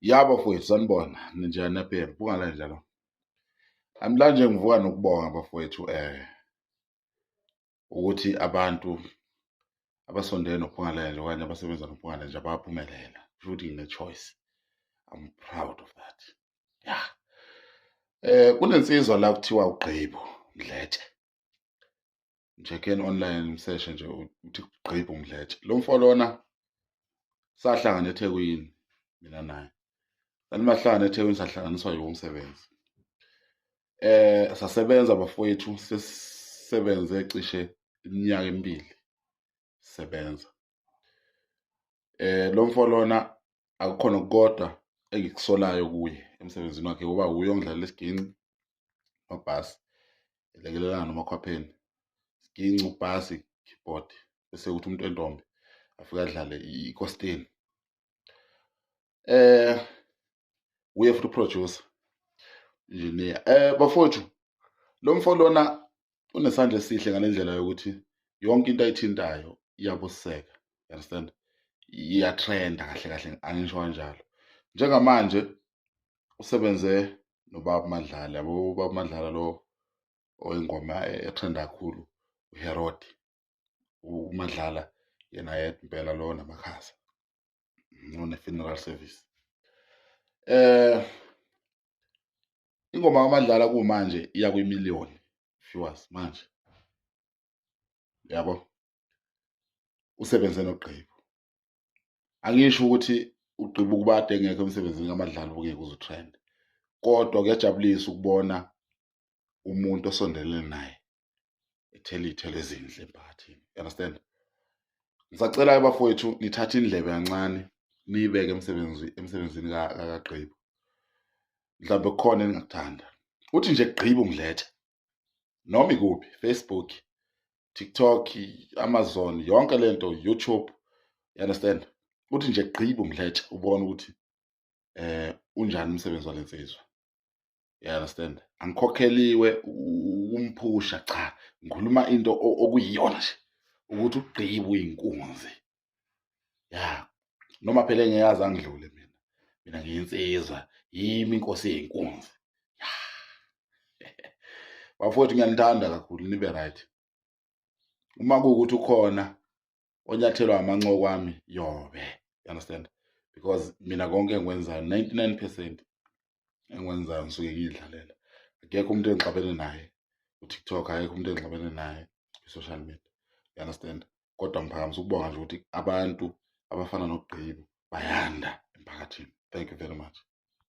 Ya bafowethu, sanibona, ninjani? Naphela kungala njalo. Namhlanje ngivuka nokubonga bafowethu ukuthi abantu abasondele noPhungalenja okanye abasebenza noPhungalenja bayaphumelela. Kusho ukuthi ngine-choice. I'm proud of that. Ya. Kunensizwa la kuthiwa uGqibo Mdletshe. Check-in online, mseshe nje uthi Gqibo Mdletshe. Lo mfo lona sahlangana eThekwini mina naye. Sanimahlangana eThekwini, sahlanganiswa yiwo umsebenzi. Sasebenza bafowethu, sesisebenze cishe iminyaka emibili sisebenza. Lo mfo lona akukhona kodwa engikusolayo kuye emsebenzini wakhe, ngoba uye ongidlalela isiginci amabhasi, elekelelana nomakhwapheni, isiginci, ubhasi, keyboard, bese kuthi umuntu wentombi afike adlale ikosteni. Uye futhi producer, engineer. Bafowethu, lo mfo lona unesandla esihle ngalendlela yokuthi yonke into ayithintayo iyabuseka, you understand? Iyatrenda kahle kahle, angisho kanjalo. Njengamanje usebenze nobaba Madlala, yabo, ubaba Madlala lo oyingoma etrenda kakhulu, uHerod. UMadlala yena yedwa impela lo namakhaza one-funeral service. Ingoma kaMadlala kumanje iya kwimiliyoni viewers manje, yabo. Usebenze noGqibo. Angisho ukuthi uGqibo ukubade engekho emsebenzini kaMadlala ubungeke uze utrend, kodwa kuyajabulisa ukubona umuntu osondelene naye ethela iy'thelo ezinhle emphakathini, you understand? Ngisacela-ke bafowethu nithathe indlebe kancane niyibeke emsebenzini kaGqibo. Mhlawumbe kukhona eningakuthanda. Uthi nje Gqibo Mdletshe noma ikuphi, Facebook, TikTok, Amazon, yonke lento, YouTube, you understand? Uthi nje Gqibo Mdletshe, ubone ukuthi unjani umsebenzi walensizwa, you understand? Angikhokheliwe ukumphusha, cha, ngikhuluma into okuyiyona nje ukuthi uGqibo uyinkunzi ya, noma phela engiyazi angidlule mina. Mina ngiyinsizwa, yimi inkosi yeyinkunzi ya. Bafowethu, ngiyanithanda kakhulu, nibe right. Uma kuwukuthi ukhona onyathelwa amancoko ami, yobe, you understand? Because mina konke engikwenzayo, 99% engikwenzayo, ngisuke ngiyidlalela. Akekho umuntu engixabene naye ku-TikTok, akekho umuntu engixabene naye kwi-social media, you understand? Kodwa ngiphakamisa ukubonga nje ukuthi abantu abafana noGqibo bayanda emphakathini. Thank you very much.